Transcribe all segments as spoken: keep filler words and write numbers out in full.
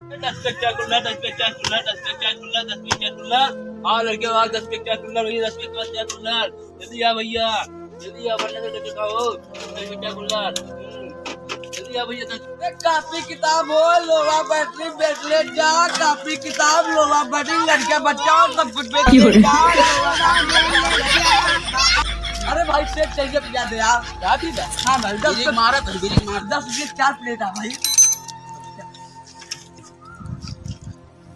दस के चार कुल्हड़, दस के चार कुल्हड़, दस के चार कुल्हड़, दस के चार कुल्हड़। हाँ, लड़के, हाँ, दस के चार कुल्हड़ भैया, दस के चार कुल्हड़। जल्दी आ भैया, जल्दी आ, बढ़िया से लेके खाओ। दस के चार कुल्हड़। हम्म, जल्दी आ भैया, दस। ए, कापी किताब हो, लोहा बैटरी, ब्रेसलेट जा, कापी किताब, लोहा बैटरी, लड़के बच्चा हो, सब कुछ बेच के जा। अरे भाई, सेठ चाहिए भैया, दे यार। क्या चीज है? हाँ भाई, दस ये मारा था, ये मारा। दस रुपये चार प्लेट है भाई।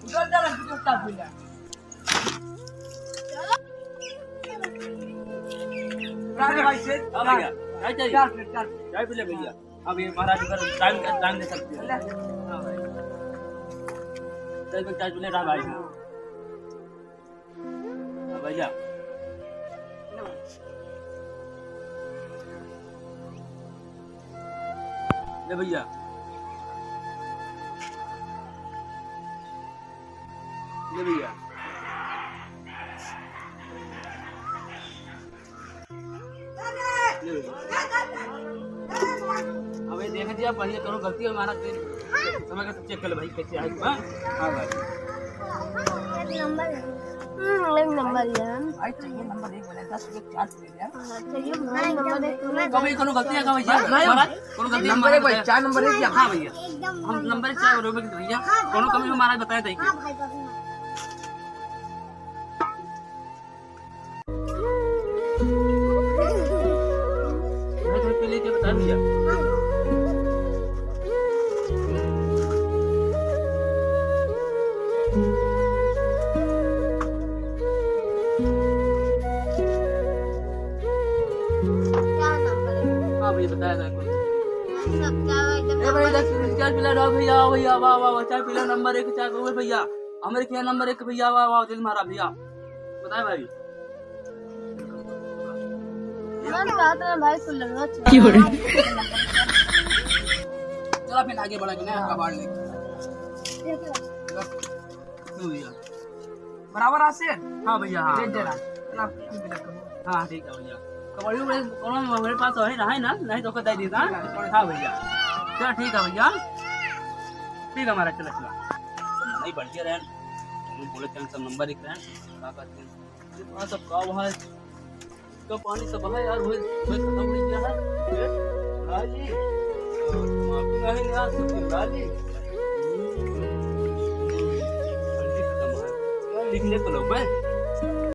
उधर जा, उधर जा, उधर जा। राधे भाई से। हाँ भैया, चाय चाहिए? चार प्लेट, चार प्लेट। चाय पी ले भैया। अब ये महाराज इधर टाइम, टाइम दे सकते हैं। ले। हाँ भाई। चाय पी, चाय पी ले रहा भाई। हाँ भैया। ले भैया। ले भैया। ले भैया। अबे देख जी, आप पहले करो गलती हमारा, फिर समय का चेक कर ले भाई, कैसे आए। हाँ? हाँ भाई। एक नंबर है। हम्म, एक नंबर है। भाई, चाहिए नंबर एक वाला, दस रुपये चार। कभी कोनो गलती है का भैया? नहीं, हमारा कोनो गलती है नंबर एक हमारा भाई, बताया? चार नंबर एक। हाँ भैया। हम नंबर एक चार रुपये की भैया, कोनो कमी हमारा बताया था कि? हाँ भाई, बस। भाई, घर पे लेके बता भैया। क्या नंबर है? हाँ भैया, बताया था कोई। सब क्या एकदम ए भाई, नंबर दस रुपये चाय पिला दो भैया, भैया, वाह, वाह, वाह, चाय पिला नंबर एक, चाय पिला भैया। हमारे क्या नंबर एक भैया, वाह, वाह, दिल मारा भैया। बताए भाई। मन बात में भाई कुल लड़वा क्यों रे? चला फिर आगे बढ़ा के नया कबाड़ ले। तू भैया। बराबर आसे? हाँ भैया, हाँ। एक जरा। चला, तू भी रख। हाँ, ठीक है भैया। कबड्डी में कोनो हमारे पास वही रहा है ना, नहीं तो ओकर दे देता। हाँ भैया, चल ठीक है भैया, ठीक है हमारा, चला चला। नहीं बढ़िया रहन, हम बोले थे सब नंबर एक रहन, का करते हैं? ये कहाँ सब का वहाँ का पानी सब है यार, वही, वही खत्म हो गया है। ए, लाल जी, माफी नहीं यार, सब लाल जी। ठंडी खत्म है। यार, लिख ले तो लो, मैं।